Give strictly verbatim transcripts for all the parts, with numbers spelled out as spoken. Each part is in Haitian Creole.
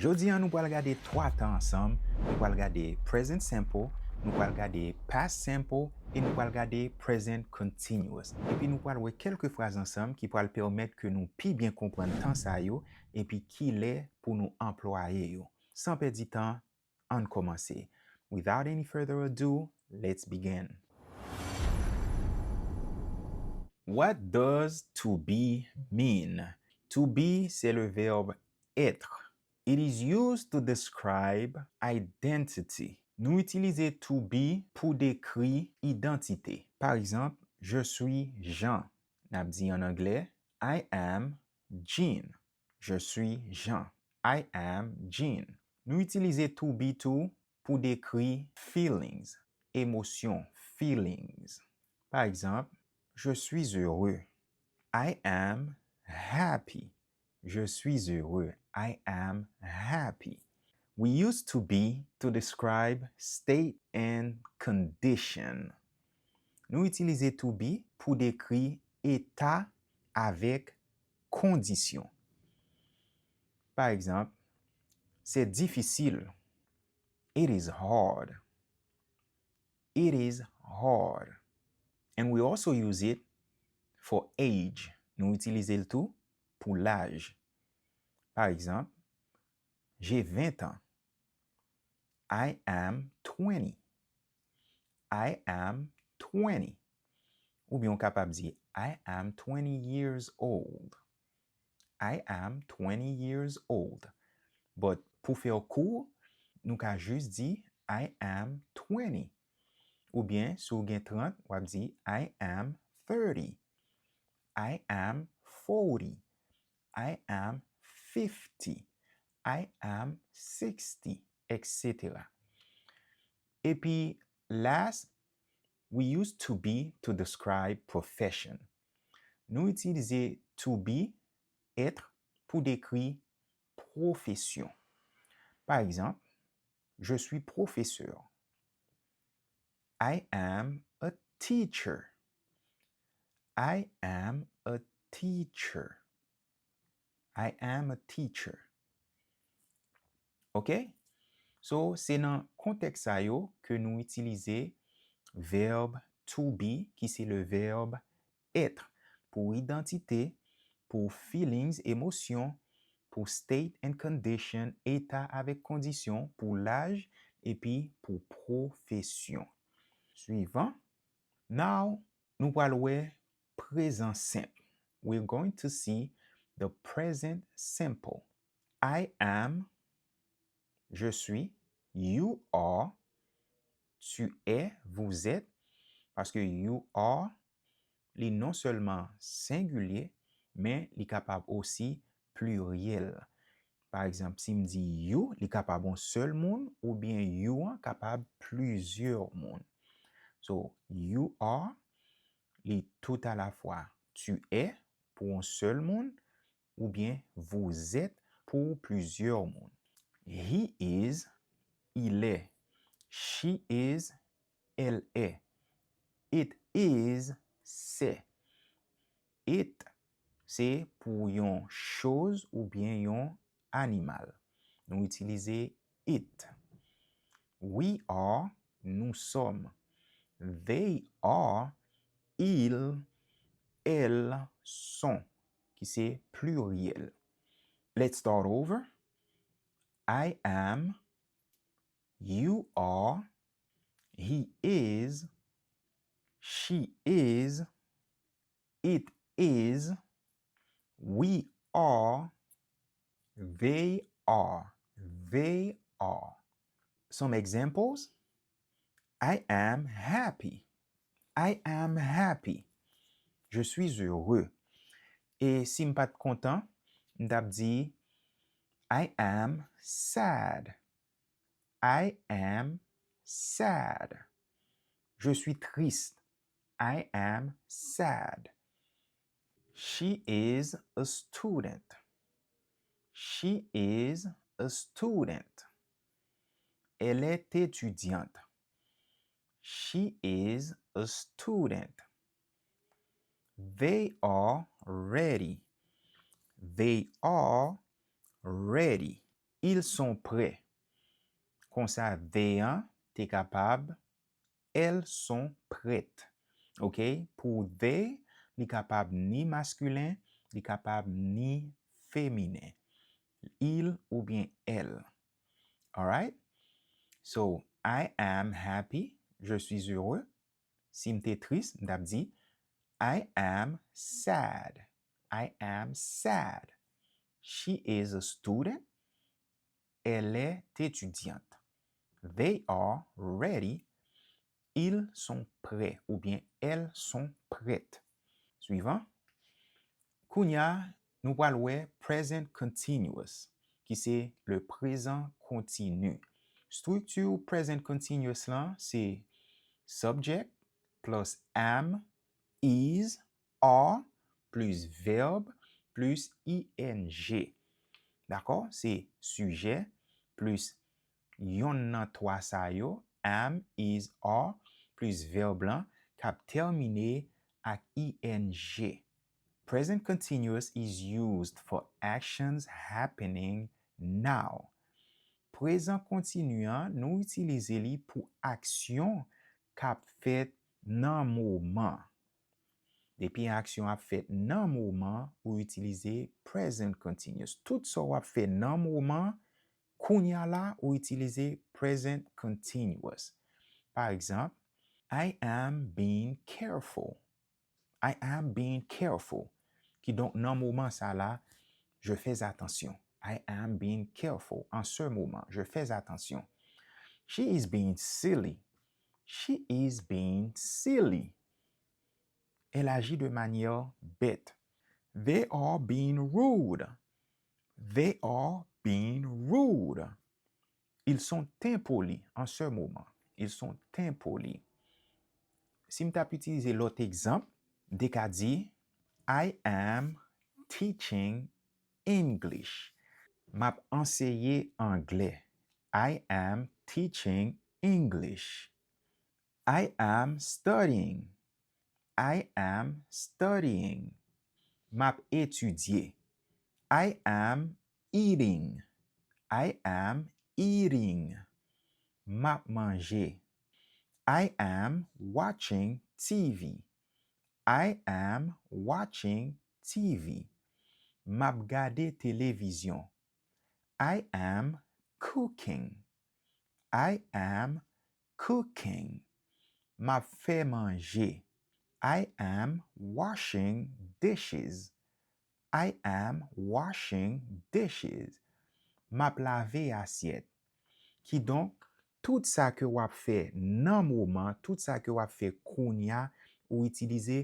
Jodi a, nou pral gade twa tan ansanm. Nou pral gade present simple, nou pral gade past simple, e nou pral gade present continuous. Epi nou pral wè kèlke fraz ansanm ki pral pèmèt ke nou pi byen konprann tan sa yo, epi kilè pou nou anplwaye yo. San pèdi tan, ann kòmanse. Without any further ado, let's begin. What does to be mean? To be, c'est le verbe être. It is used to describe identity. Nou itilize to be pou dekri idantite. Pa egzanp, je suis Jean. N ap di an anglè, I am Jean. Je suis Jean. I am Jean. Nou itilize to be tou pou dekri feelings, emosyon, feelings. Pa egzanp, je suis heureux. I am happy. Je suis heureux. I am happy. We use to be to describe state and condition. Nou itilize to be pou dekri eta avèk kondisyon. Pa egzanp, c'est difficile. It is hard. It is hard. And we also use it for age. Nou itilize l tou pou laj. Pa egzanp, j'ai vingt ans. I am twenty. I am twenty. Oubyen ou kapab di, I am twenty years old. I am twenty years old. But pou fè l kout, nou ka jis di, I am twenty. Oubyen, si w gen trant, w ap di, I am thirty. I am forty. I am fifty. I am sixty, et cetera. Epi, last, we use to be to describe profession. Nou itilize to be, être, pou dekri pwofesyon. Pa egzanp, je suis professeur. I am a teacher. I am a teacher. I am a teacher. Ok? So, se nan kontèks sa yo ke nou itilize verb to be, ki se le verb être, pou idantite, pou feelings, emosyon, pou state and condition, eta avèk kondisyon, pou laj, epi pou pwofesyon. Swivan. Now, nou pral wè prezan senp. We're going to see the present simple. I am, je suis, you are, tu es, vous êtes, paske you are, li non sèlman sengilye, men li kapab osi pliryèl. Pa egzanp, si m di you, li kapab yon sèl moun, oubyen you an kapab plizyè moun. So, you are, li tout à la fois tu es pou yon sèl moun, oubyen vous êtes pou plizyè moun. He is, il est. She is, elle est. It is, c'est. It, se pou yon choz oubyen yon animal. Nou itilize it. We are, nous sommes. They are, ils, elles sont, ki se pliryèl. Let's start over. I am, you are, he is, she is, it is, we are, they are, they are. Some examples. I am happy. I am happy. Je suis heureux. E si m pa t kontan, m t ap di, I am sad. I am sad. Je suis triste. I am sad. She is a student. She is a student. Elle est étudiante. She is a student. They are ready. They are ready. Ils sont prêts. Konsa, they an te kapab, elles sont prêtes. Ok? Pou they, li kapab ni maskilen, li kapab ni feminen. Il oubyen elle. Alright? So, I am happy. Je suis heureux. Si m te tris, m t ap di, I am sad. I am sad. She is a student. Elle est étudiante. They are ready. Ils sont prêts oubyen elles sont prêtes. Suivant. Kounye a, nou pral wè present continuous, ki se le présent continu. Estrikti present continuous lan se subject plus am, is, are, plis verb, plis ing. Dakò? Se sijè plis yonn nan twa sa yo, am, is, are, plis verb lan, k ap tèmine ak ing. Present continuous is used for actions happening now. Prezan kontini an, nou itilize li pou aksyon k ap fèt nan moman. Depi aksyon ap fèt nan moman, ou itilize present continuous. Tout sa w ap fè nan moman, kounye a la, ou itilize present continuous. Pa egzanp, I am being careful. I am being careful. Kidonk, nan moman sa la, je fais attention. I am being careful. En ce moment, je fais attention. She is being silly. She is being silly. Elle agit de manière bête. They are being rude. They are being rude. Ils sont impolis en ce moment. Ils sont impolis. Si m t ap itilize lòt egzanp, m te ka di, I am teaching English. M ap anseye anglè. I am teaching English. I am studying. I am studying. M ap etidye. I am eating. I am eating. M ap manje. I am watching T V. I am watching T V. M ap gade televizyon. I am cooking. I am cooking. M ap fè manje. I am washing dishes. I am washing dishes. M ap lave asyèt. Kidonk, tout sa ke w ap fè nan moman, tout sa ke w ap fè kounye a, ou itilize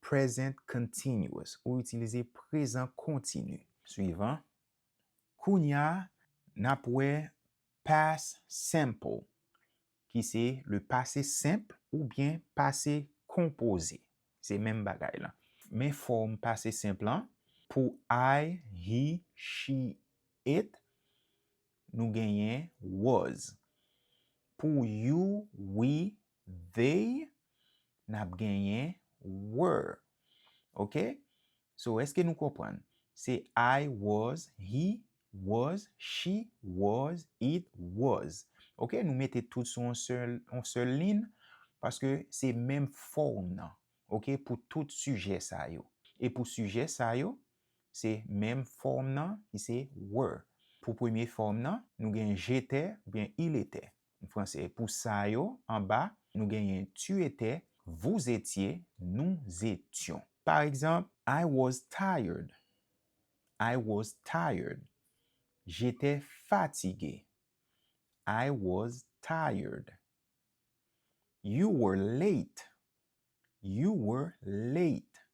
present continuous, ou itilize prezan kontini. Suivant. Kounye a, n ap wè past simple, ki se le passé simple oubyen pase konpoze. Se menm bagay lan. Men fòm pase senp lan, pou I, he, she, it, nou genyen was. Pou you, we, they, n ap genyen were. Oke? So, èske nou konprann? Se I was, he was, she was, it was. Oke? Nou mete tout sou yon sèl, yon sèl liy, paske se menm fòm nan. Oke? Pou tout sijè sa yo. E pou sijè sa yo, se menm fòm nan ki se were. Pou premye fòm nan, nou gen j'étais oubyen il était. An fransè, pou sa yo, anba, nou genyen tu étais, vous étiez, nous étions. Pa egzanp, I was tired. I was tired. J'étais fatigué. I was tired. You were late. You were late.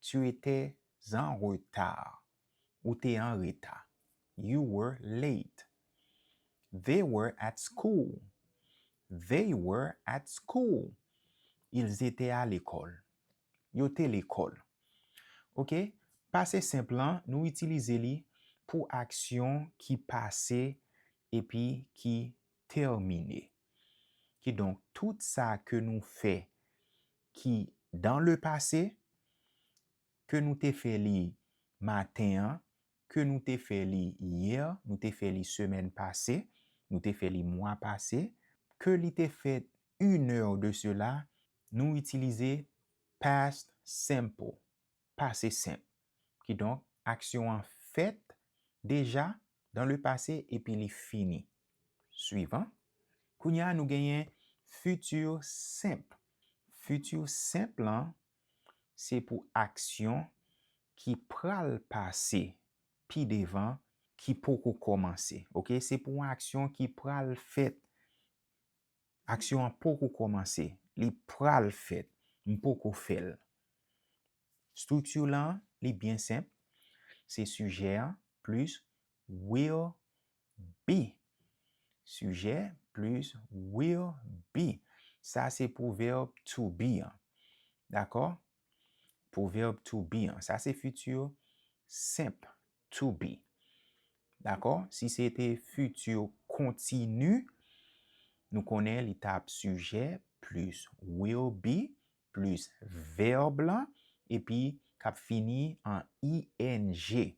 Tu étais en retard. Ou te an reta. You were late. They were at school. They were at school. Ils étaient à l'école. Yo te lekòl. Oke? Pase senp lan, nou itilize li pou aksyon ki pase epi ki tèmine. Kidonk, tout sa ke nou fè ki dans le passé, ke nou te fè li maten an, ke nou te fè li yè, nou te fè li semèn pase, nou te fè li mwa pase, ke li te fèt une heure de cela, nou itilize past simple, pase senp. Kidonk, aksyon an fèt deja dans le passé epi li fini. Suivant. Kounye a, nou genyen futur simple. Futur simple lan, se pou aksyon ki pral pase pi devan, ki poko kòmanse. Oke, se pou yon aksyon ki pral fèt. Aksyon an poko kòmanse, li pral fèt, m poko fè l. Estrikti lan, li byen senp. Se sijè an plis will be. Sijè plis will be. Sa se pou vèb to be an. Dakò? Pou vèb to be an. Sa se futur simple, to be. Dakò? Si se te futur continu, nou konnen li t ap sijè plis will be plis vèb lan, epi k ap fini an I N G.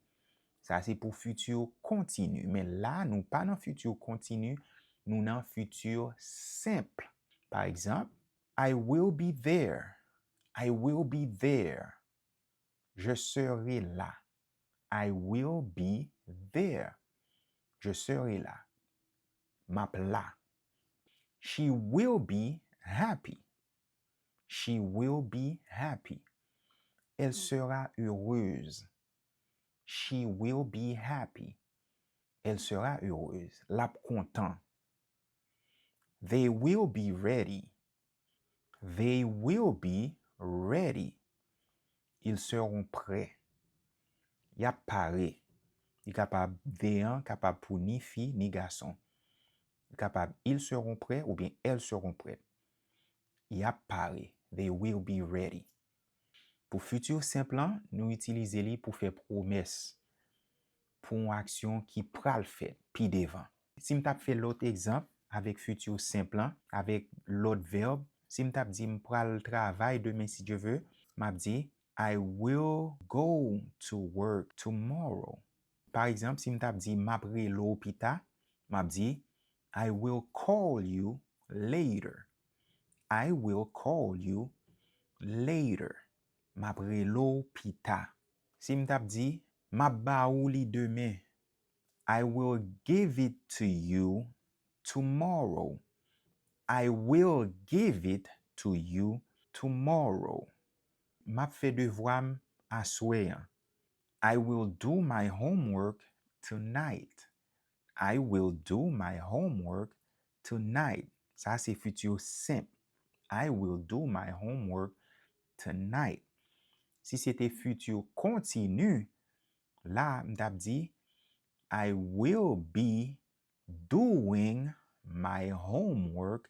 Sa se pou futur continu. Men la, nou pa nan futur continu, nou nan futur simple. Pa egzanp, I will be there. I will be there. Je serai là. I will be there. Je serai là. M ap la. She will be happy. She will be happy. Elle sera heureuse. She will be happy. Elle sera heureuse. L ap kontan. They will be ready. They will be ready. Ils seront prêts. Y ap pare. Li kapab they an, kapab pou ni fi, ni gason. Li kapab ils seront prêts oubyen elles seront prêtes. Y ap pare. They will be ready. Pou futur simple lan, nou itilize li pou fè pwomès pou yon aksyon ki pral fèt pi devan. Si m t ap fè lòt egzanp avèk futur simple lan, avèk lòt vèb, si m t ap di m pral travay demen si Dye ve, m ap di, I will go to work tomorrow. Pa egzanp, si m t ap di m ap rele w pita, m ap di, I will call you later. I will call you later. M ap rele w pita. Si m t ap di, m ap ba ou li demen. I will give it to you tomorrow. I will give it to you tomorrow. M ap fè devwa m aswè an. I will do my homework tonight. I will do my homework tonight. Sa se futur simple. I will do my homework tonight. Si se te futur continu, la, m t ap di, I will be doing my homework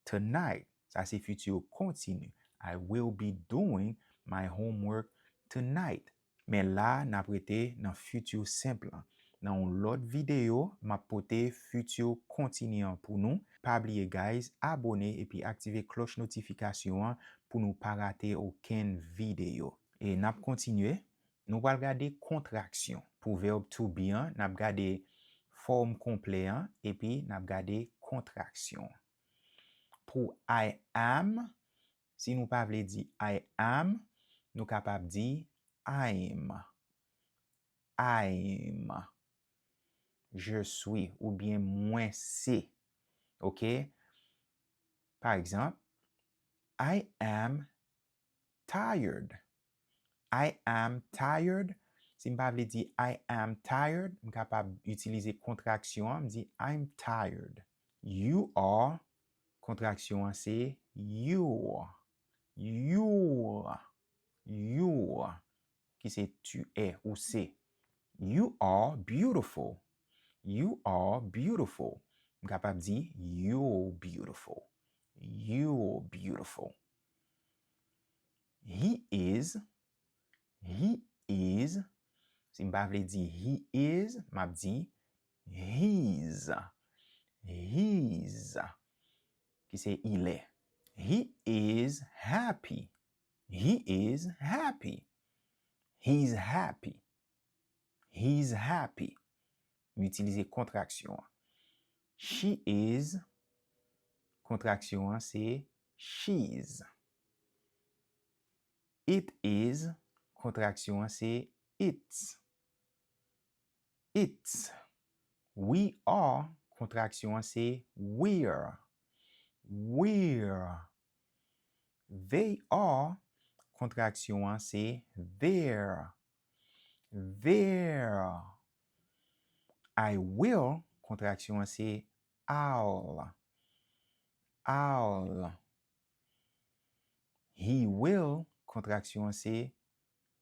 tonight. Sa se futur continu. I will be doing my homework tonight. Men la, n ap rete nan futur simple lan. Nan yon lòt videyo, m ap pote futur continu an pou nou. Pa bliye, guys, abone epi aktive klòch notifikasyon an pou nou pa rate okenn videyo. E n ap kontinye. Nou pral gade kontraksyon. Pou vèb to be an, n ap gade fòm konplè an, epi n ap gade kontraksyon. Pou I am, si nou pa vle di I am, nou kapab di I'm. I'm. Je suis, oubyen mwen se. Oke? Pa egzanp, I am tired. I am tired. Si m pa vle di I am tired, m kapab itilize kontraksyon an, m di I'm tired. You are, kontraksyon an se you. You. You. Ki se tu es ou se. You are beautiful. You are beautiful. M kapab di you're beautiful. You're beautiful. He is. He is. Si m pa vle di he is, m ap di he's. He's. Ki se il est. He is happy. He is happy. He's happy. He's happy. M itilize kontraksyon an. She is, kontraksyon an se she's. It is, kontraksyon an se its. Its. We are, kontraksyon an se we're. We're. They are, kontraksyon an se their. Their. I will, kontraksyon an se I'll. I'll. He will, kontraksyon an se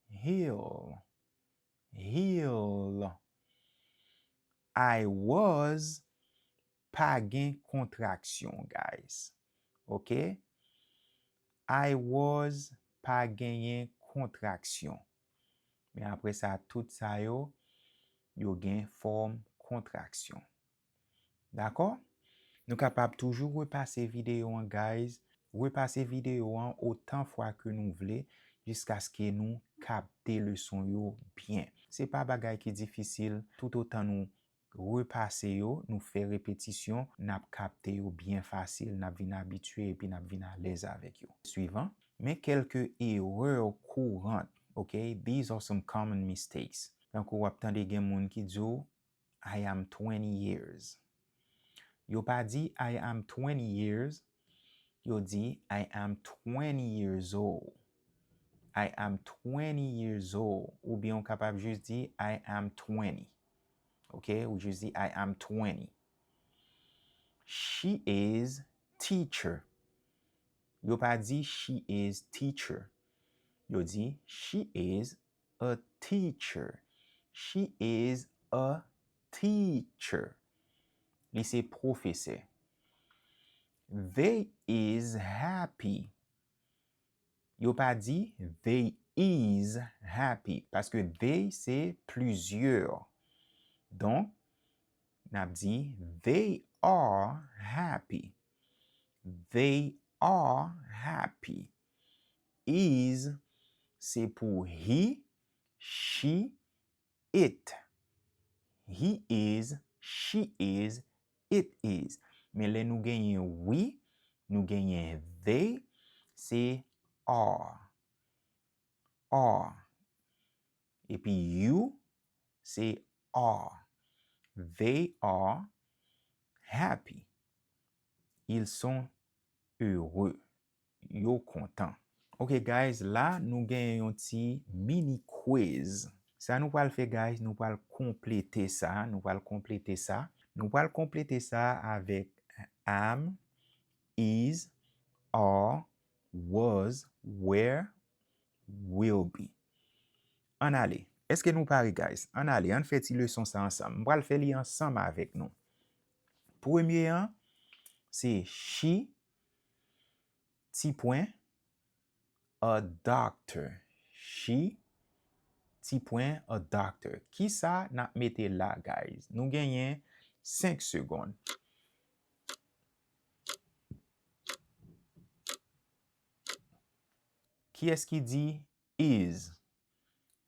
he'll. He'll. I was, pa gen kontraksyon, guys. Ok? I was, pa genyen kontraksyon. Men apre sa, tout sa yo, yo gen fòm kontraksyon. Dakò? Nou kapab toujou repase videyo an, guys. Repase videyo an otan fwa ke nou vle, jiskaske nou kapte leson yo byen. Se pa bagay ki difisil, toutotan nou repase yo, nou fè repetisyon, n ap kapte yo byen fasil, n ap vin abitye epi n ap vin alèz avèk yo. Swivan, men kèlke erè kouran, ok? These are some common mistakes. Tankou w ap tande gen moun ki di w, I am twenty years. Yo pa di I am twenty years, yo di I am twenty years old. I am twenty years old. Oubyen ou kapab jis di I am twenty. Ok? Ou jis di I am twenty. She is teacher. Yo pa di she is teacher. Yo di she is a teacher. She is a teacher. Li se pwofesè. They is happy. Yo pa di they is happy, paske they se plizyè. Donk, n ap di they are happy. They are happy. Is se pou he, she, it. He is, she is, it is. Men lè nou genyen we, nou genyen they, se are. Are. Epi you, se are. They are happy. Ils sont heureux. Yo kontan. Ok, guys, la nou gen yon ti mini quiz. Sa nou pral fè, guys, nou pral konplete sa, nou pral konplete sa. Nou pral konplete sa avèk am, is, are, was, were, will be. Ann ale. Èske nou pare, guys? Ann ale, ann fè ti leson sa ansanm. M pral fè li ansanm avèk nou. Premye an, se she, ti pwen, a doctor. She, ti pwen, a doctor. Kisa n ap mete la, guys? Nou genyen senk segonn. Kiyès ki di is?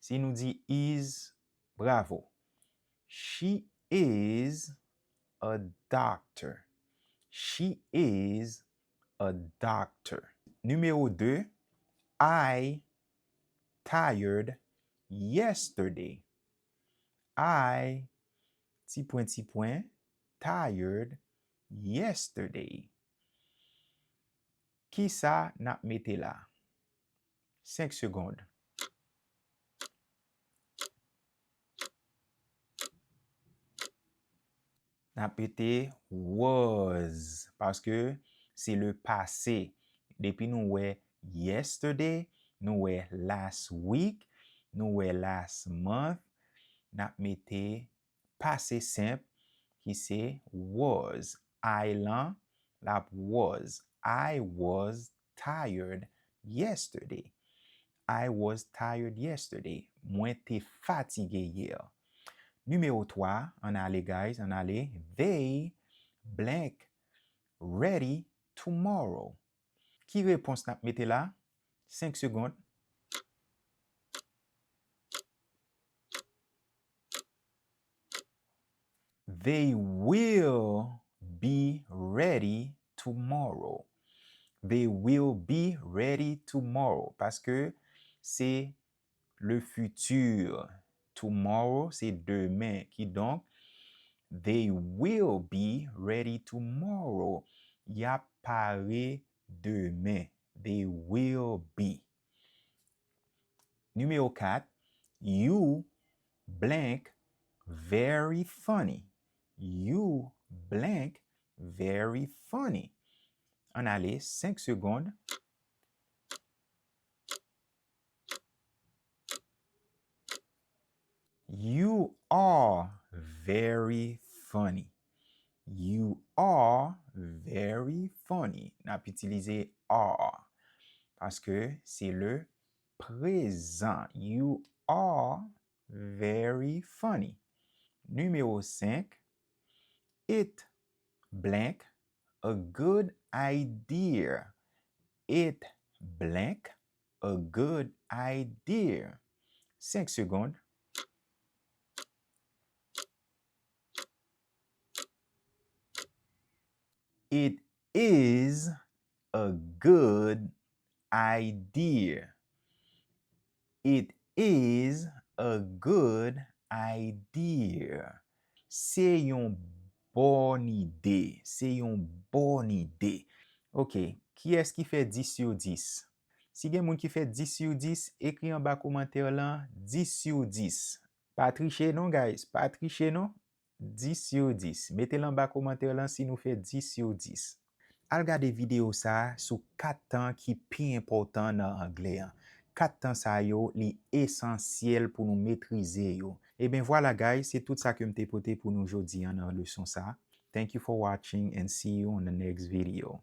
Si nou di is, bravo. She is a doctor. She is a doctor. Nimewo de, I tired yesterday. I, ti pwen, ti pwen, tired yesterday. Kisa n ap mete la? Senk segonn. N ap mete was, paske se le passé. Depi nou wè yesterday, nou wè last week, nou wè last month, n ap mete pase senp, ki se was. I lan, l ap was. I was tired yesterday. I was tired yesterday. Mwen te fatige yè. Nimewo twa, ann ale, guys, ann ale. They blank ready tomorrow. Ki repons n ap mete la? Senk segonn. They will be ready tomorrow. They will be ready tomorrow. Paske se le futur. Tomorrow, se demen. Kidonk, they will be ready tomorrow. Y ap pare demen. They will be. Nimewo kat, you blank very funny. You blank very funny. Ann ale, senk segonn. You are very funny. You are very funny. N ap itilize are paske se le prezan. You are very funny. Nimewo senk, it blank a good idea. It blank a good idea. Senk segonn. It is a good idea. It is a good idea. Se yon bòn ide. Se yon bòn ide. Ok, kiyès ki fè dis sou dis? Si gen moun ki fè dis sou dis, ekri anba kòmantè lan dis sou dis. Pa triche non, guys, pa triche non. Dis sou dis. Mete l anba kòmantè lan si nou fè dis sou dis. Al gade videyo sa a sou kat tan ki pi enpòtan nan anglè an. Kat tan sa yo, li esansyèl pou nou metrize yo. Ebyen vwala, guys, se tout sa ke m te pote pou nou jodi a nan leson sa a. Thank you for watching and see you on the next video.